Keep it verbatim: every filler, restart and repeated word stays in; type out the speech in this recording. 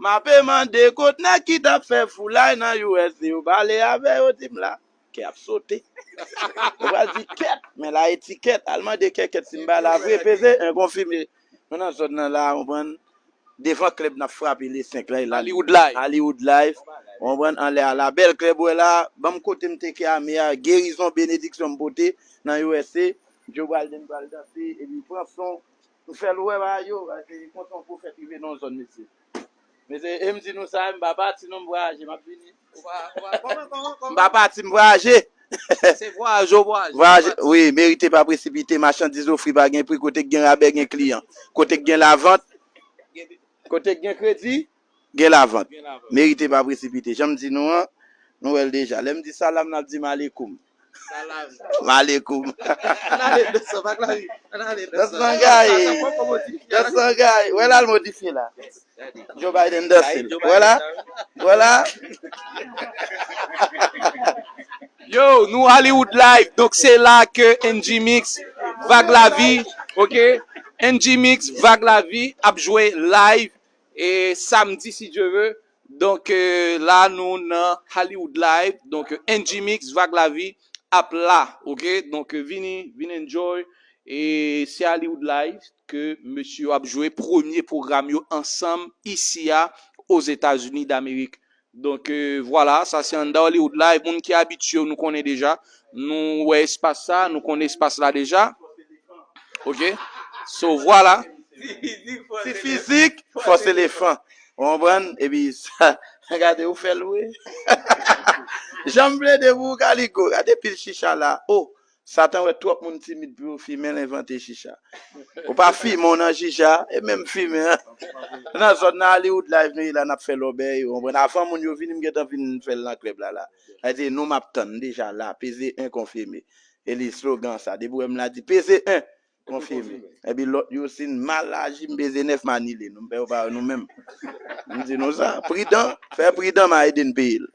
Ape mande kot nèg ki t ap fè foulay nan U S A yo, pale avè yo, di m la. Kè ap sote. Ou pral di kèt, men la etikèt. Al mande kèkèt si m pa la vre, peze en konfime. Nou nan zòn nan la, ou konprann? Devan klèb n ap frape le senk la, e la. Hollywood Live. Hollywood Live. Ou konprann? Anlè a la. Bèl klèb, wè la. Ban m kote m te ke ame a. Gerizon, benediksyon m pote nan U S A. Joe Biden pral danse, epi pran son. M fè l wè bagay yo, se konsa yon pwofèt rive nan yon zòn, mesye. Mesye, e m di nou sa, m pa pati non, m vwayaje, m ap vini. Ou pa, ou pa, kòman, kòman, kòman? M pa pati, m vwayaje. Se vwayaje, w vwayaje. Vwayaje, wi, merite pa presipite, machandiz ofri pa gen pri, kote k gen rabè, gen kliyan. Kote k gen lavant, kote k gen kredi, gen lavant. Gen lavant. Merite pa presipite. Jan m di nou an, nou wè l deja. Lè m di salam, n ap di m alekoum. Salam. M alekoum. Ann ale, dansan, bak lavi. Ann ale, dansan. Dansan gay. Sa, sa poko modifye. Dansan gay. Wè la l modifye la. Joe Biden danse. Wè la. Wè la. Yo, nou Hollywood Live. Donk, se la ke N G Mix, Vag Lavi, ok? N G Mix, Vag Lavi ap jwe live, e samdi, si Dye ve. Donk, euh, la, nou nan Hollywood Live. Donk, N G Mix, Vag Lavi ap la, ok? Donk, euh, vini, vin enjoy. E se Hollywood Live ke mesye yo ap jwe premye pwogram yo ansanm isi a, Ozetazini Damerik. Donk, euh, vwala, sa se anndan Hollywood Live. Moun ki abitye yo, nou konnen deja. Nou wè espas sa, nou konnen espas la deja. Ok? So, vwala. Ti fizik, fòs elefan. Ou konprann? Epi sa, gade, ou fè l vre. Jan m plede pou ou, Kaliko. Gade pil chicha la. Oh, Satan wè twòp moun timid pou yo fimen l, envante chicha. Ou pa fimen w nan chicha, e menm fimen an. Nan zòn nan Hollywood Live nou ye la, n ap fè lòbèy, ou konprann? Avan moun yo vini, m gentan vin fè l nan klèb la, la. Sa vle di, nou m ap tann, deja la, peze en konfime. E li slogan sa, depi w wè m la di, peze en, konfime. Epi lòt yo, si n mal aji, m peze nèf, m anile nou, m pè yo pa wè nou menm. M di nou sa, pridan, fè pridan, m a ede n peye l.